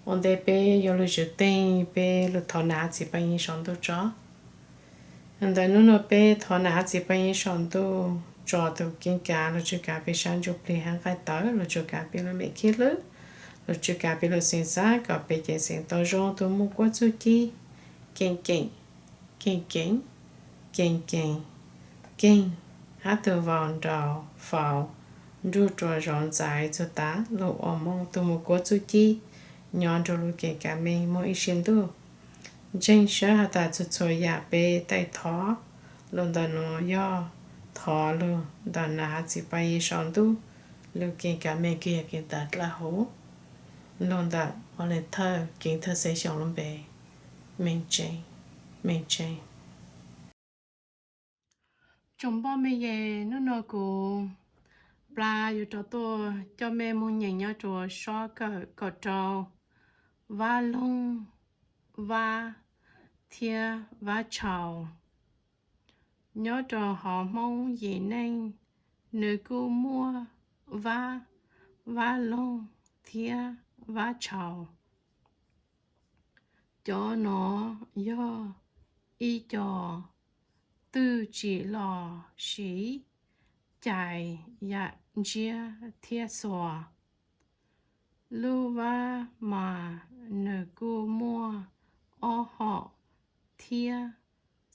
Ua ntej peb yuav lug tswv teeg, peb lug thov nam hav txiv paj yeeb saum ntuj tso. Ntawm nub nua peb thov nam hav txiv paj yeeb saum ntuj tso tus keeb kav lug tswj kav peb sab ntsuj plig hab nqaij tawv, lug tswj kav peb lub mem khib hlwb, lug tswj kav peb lub xeev xab kom peb ceev xeev tau zoo, tus muaj kuab txuj ci keeb keem, keeb keem, keeb keem, keeb, hab tus vau nraug faus nruj rua zov ntxaiv txug tav lug ua Moob, tus muaj kuab txuj ci nyob nrug lub keeb kav meej muaj ib sim ntuj. Ntseeg sab has tas txhua txhua yaam peb taij thov lug ntawm nuav yog thov lug ntawm nam hav txiv paj yeeb saum ntuj lub keeb kav meej kws yog keeb kav dlawb huv, lug ntawm ua le thawj keeb thawj xeeb xyoos lub npe, meej tseeb, meej tseeb. Tsoom npoj mej yeg, nub nua kuv Npla yuav rov tuaj coj mej moog nyeem nyob rua sob kawm kaum rau, Vab Loog, Vab thiab Vab Tshau. Nyob rau hauv Hmoob yim neej, nws kuj muaj Vab, Vab Loog thiab Vab Tshau. Cov no yog ib co twj tsim los siv cais yam ntsiab thiab xuas. Lub vab mas nws kuj muaj ob hom thiab,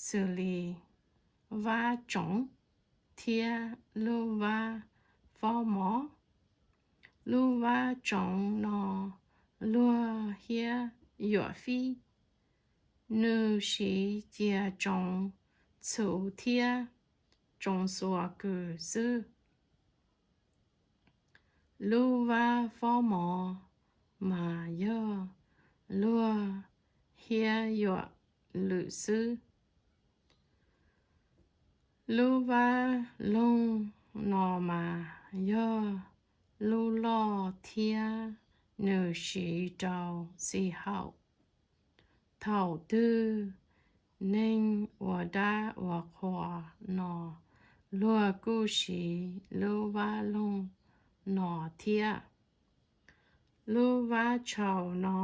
xws li vab tsoov thiab lub vab fob mov. Lub vab tsoov no luag hiab yuam fib, nws siv cia tsoov txhuv thiab tsoov xuas kws xwb. Lub vab fob mov mas yog luag hiab yuam lwm xwb. Lub vab loog no mas yog lub loj thiab nws siv rau xi haum. Thaum twg neeg ua dab ua qhua no luag kuj siv lub vab loog no thiab. Lub vab tshau no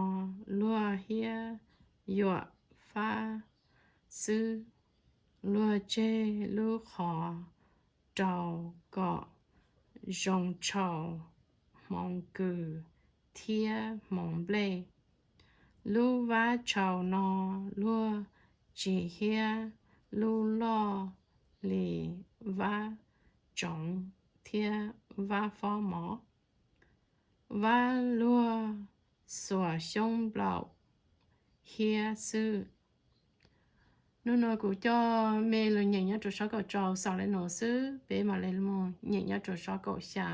luag hiab yuam fab xwb, luag tseg lub qhov rau kom zoo tshau hmoov kws thiab hmoov nplej. Lub vab tshau no luag tsis hiab lub loj li vab tsoov thiab vab fob mov. Vab luag xuas xyoob nplaum hiab xwb. Nub nua kuv coj mej lug nyeem nyob rua sob kaum rau xaus le nuav xwb, peb mam le moog nyeem nyob rua sob kaum xya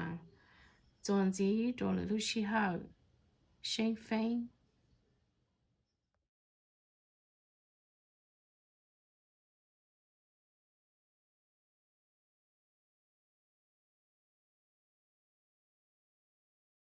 txuas ntxiv rua lwm lub sij hawm. Seeb feeb.